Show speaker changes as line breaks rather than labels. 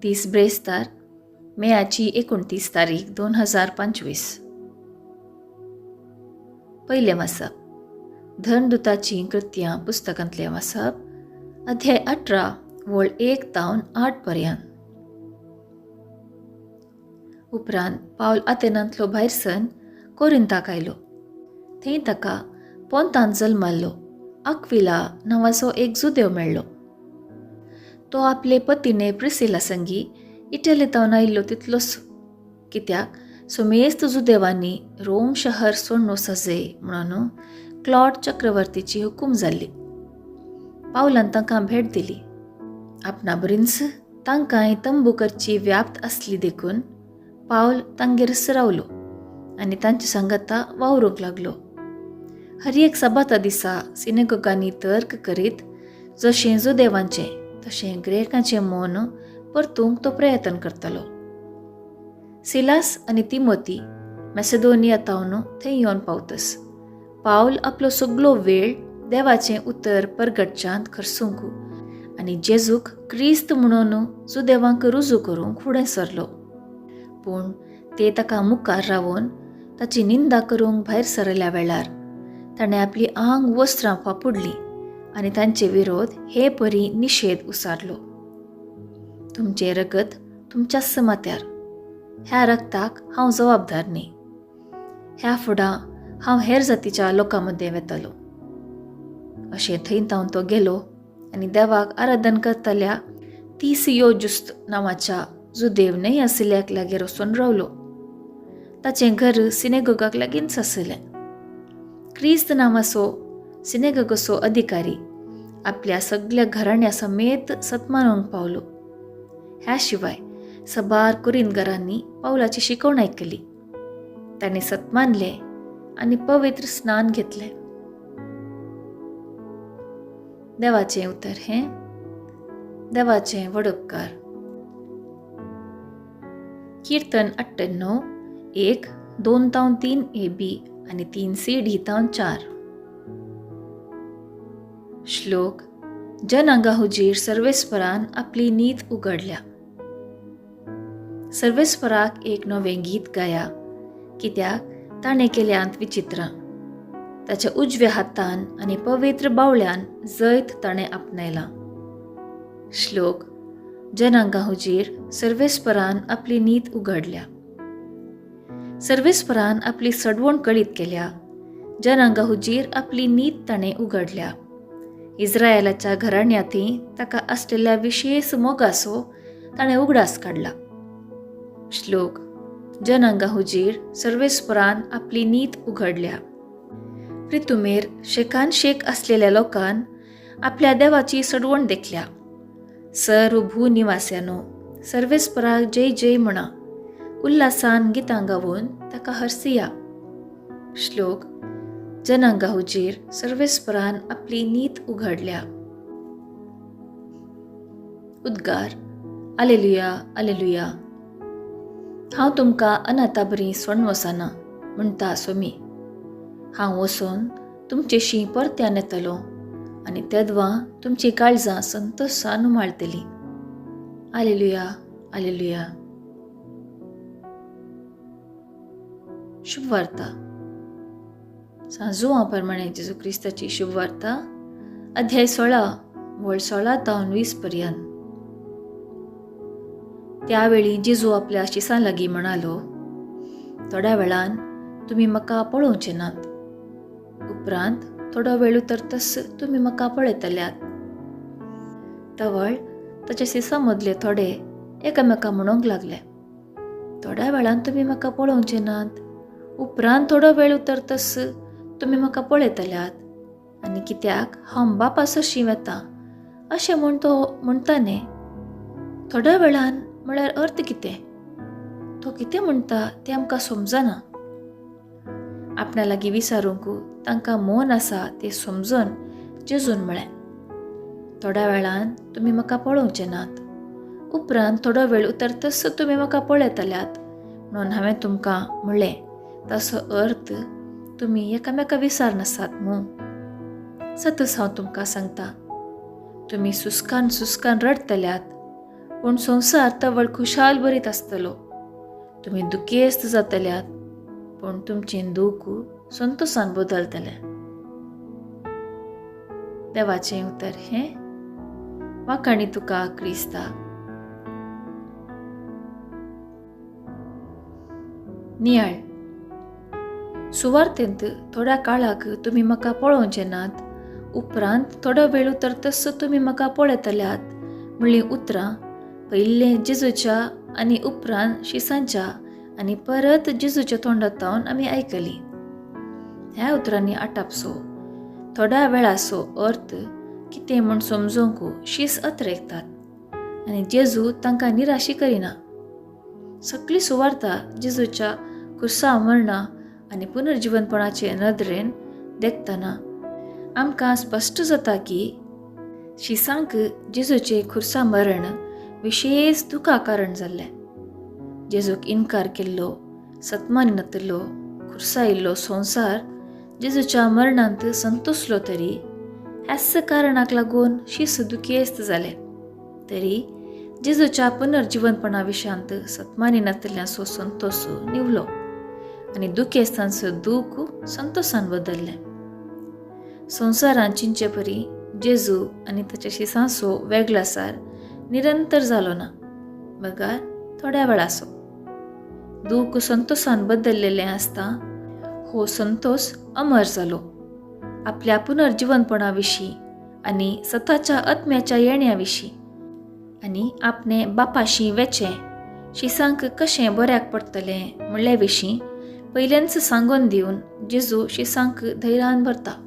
दीस ब्रेस्तार, मेयाची 29 तारीख 2025. पयलें वाचप धर्मदुताचीं कृत्यां पुस्तकांतलें वाचप, अध्याय 18 वळ 1 तावन 8 पर्यंत. उपरांत पावल आतेनांतलो भायर सन कोरिंताक आयलो. थंय ताका पोंतान जल्माल्लो आक्विला नांवाचो एक जुदेव मेळ्ळो. तो आपले पतीने प्रिसिला संगी इटली तावन आयिल्लो तितलोच, कित्याक सुमेस्त जुदेवांनी रोम शहर सोडून वचजय म्हणून क्लॉड चक्रवर्तीची हुकूम जाल्ली. पावलान तांकां भेट दिली. आपणा बरींच तांकांय तंबू करची व्याप्त आसली देखून पावल तांगेरच रावलो आनी तांचे सांगाता वावरूंक लागलो. हर एक सबाता दिसा सिनेगोगांनी तर्क करीत जशें जुदेवांचें तशें ग्रेकांचें मन परतूंक तो प्रयत्न करतालो. सिलास आनी तिमोती मॅसेडोनिया तावन थंय येवन पावतस पावल आपलो सगलो वेळ देवाचें उतर परगटच्यांत खर्सूंक आनी जेजूक क्रिस्त म्हणून जुदेवांक रुजू करूंक फुडें सरलो. पूण ते ताका मुखार रावन ताची निंदा करूंक भायर सरल्या वेळार ताणें आपली आंग वस्त्रां फापुडलीं आनी तांचे विरोध हे परी निशेध उसारलो. तुमचें रगत तुमच्याच माथ्यार, ह्या रगताक हांव जबाबदार न्ही. ह्या फुडां हांव हेर जातीच्या लोकां मदें वेतालो. अशें थंय तावन तो गेलो आनी देवाक आराधन करतल्या तीसियो जुस्त नांवाच्या जुदेव न्हय आशिल्ल्याक लागीं वचून रावलो. ताचें घर सिनेगोगाक लागींच आशिल्लें. क्रिस्त नांवाचो सिनेगोगाचो अधिकारी आपल्या सगल्या घराण्या समेत सतमानूंक पावलो. ह्या शिवाय सबार कुरिनगरांनी पावलाची शिकवण आयकली. तांणी सतमानलें आनी पवित्र स्नान घेतलें. देवाचें उतर हें देवाचें वडपकार. कीर्तन 98 1 2 तावन 3 ए बी आनी 3 सी डी तावन 4. श्लोक जनांगा हुजीर सर्वेस्परान आपली नीत उगडल्या. सर्वेस्पराक एक नवें गीत गाया, कित्याक ताणें केल्यांत विचित्रां. ताच्या उजव्या हातान आनी पवित्र बावळ्यान जैत ताणें आपणायलां. श्लोक जनांगा हुजीर सर्वेस्परान आपली नीत उगडल्या. सर्वेस्परान आपली सडवण कळीत केल्या. जनांगा हुजीर आपली नीत ताणें उगडल्या. इस्रायलाच्या घराण्यांतय ताका आसलेल्या विशेश मोगाचो ताणें उगडास काडला. श्लोक जनांगा हुजीर सर्वेस्परान आपली नीत उगडल्या. प्रितुमेर शेकान शेक आसलेल्या लोकान आपल्या देवाची सडवण देखल्या. सर्व भूनिवास्यानो सर्वेस्पराक जय जय म्हणा. उल्हासान गितां गावन ताका हरसिया. श्लोक जनांगा हुजीर सर्वेस्परान आपली नीत उघडल्या. उद्गार आलेलुया आलेलुया. हांव तुमकां अनाथा बरी सोडून वचना म्हणटा स्वामी. हांव वचून तुमचेशी परत्यान येतलो आनी तेदवां तुमचीं काळजां संतोशान उमाळटलीं. आलेलुया आलेलुया. शुभवार्ता. सांजुआ प्रमाणे जेजू क्रिस्ताची शुभवार्ता, अध्याय 16 वळ 16 तावन 20 पर्यंत. त्यावेळी जेजू आपल्या शिसां लागीं म्हणालो, थोड्या वेळान तुमी म्हाका पळोवचे नात, उपरांत थोडो वेळ उतरतच तुमी म्हाका पळयतल्यात. तवळ ताच्या शिसां मदले थोडे एकामेका म्हणूंक लागले, थोड्या वेळान तुमी म्हाका पळोवचे नात, उपरांत थोडो वेळ उतरतच तुमी म्हाका पळयतल्यात, आनी कित्याक हांव बापा सरशीं वेता अशें म्हूण तो म्हणटा न्ही. थोड्या वेळान म्हळ्यार अर्थ कितें? तो कितें म्हणटा तें आमकां समजना. आपणा लागीं विचारूंक तांकां मन आसा तें समजून जेजून म्हळें, थोड्या वेळान तुमी म्हाका पळोवचे नात, उपरांत थोडो वेळ उतरतच तुमी म्हाका पळयतल्यात म्हणून हांवें तुमकां म्हणलें. तसो अर्थ तुमी एकामेका विचार नासात मू. सतच हांव तुमकां सांगता, तुमी सुस्कान सुस्कान रडटल्यात पूण संवसार तवळ खुशाल बरीत आसतलो. तुमी दुखेस्त जातल्यात, पूण तुमचें दूख संतोसान बदलतलें. देवाचें उतर हें. वाखाणी तुका क्रिस्ता. नियाळ. सुवार्थेंत थोड्या काळाक तुमी म्हाका पळोवचे नात, उपरांत थोडो वेळ उतरतच तुमी म्हाका पळयतल्यात म्हणलीं उतरां पयलें जेजूच्या आनी उपरांत शिसांच्या आनी परत जेजूच्या तोंडांत आमी आयकली. ह्या उतरांनी आटापसो थोड्या वेळाचो अर्थ कितें म्हूण समजूंक शीस अत्रेकतात आनी जेजू तांकां निराशी करिना. सगळी सुवार्ता जेजूच्या खुर्सा मरणा आनी पुनर्जिवनपणाचे नदरेन देखतना आमकां स्पश्ट जाता की शिसांक जेजूचे खुर्सा मरण विशेश दुखा कारण जाल्लें. जेजूक इनकार केल्लो, सत्मानी नातिल्लो, खुर्सायिल्लो संवसार जेजूच्या मरणांत संतोसलो तरी ह्याच कारणाक लागून शीस दुखेस्त जाले तरी जेजूच्या पुनर्जिवनपणा विशयांत सत्मानी नातिल्ल्याचो संतोस निवलो आनी दुखेस्तांचो दूख संतोसान बदल्लें. संवसारान चिंचे परी जेजू आनी ताच्या शिसांचो वेगळासार निरंतर जालो ना, बगर थोड्या वेळाचो. दूख संतोसान बदललेलें आसता हो संतोस अमर जालो. आपल्या पुनर्जिवनपणा विशीं आनी सताच्या आत्म्याच्या येण्या विशीं आनी आपणे बापाशी वेचें शिसांक कशें बऱ्याक पडटलें म्हणल्या विशीं पयल्यानच सांगून दिवन जेजू शिसांक धैर्यान भरता.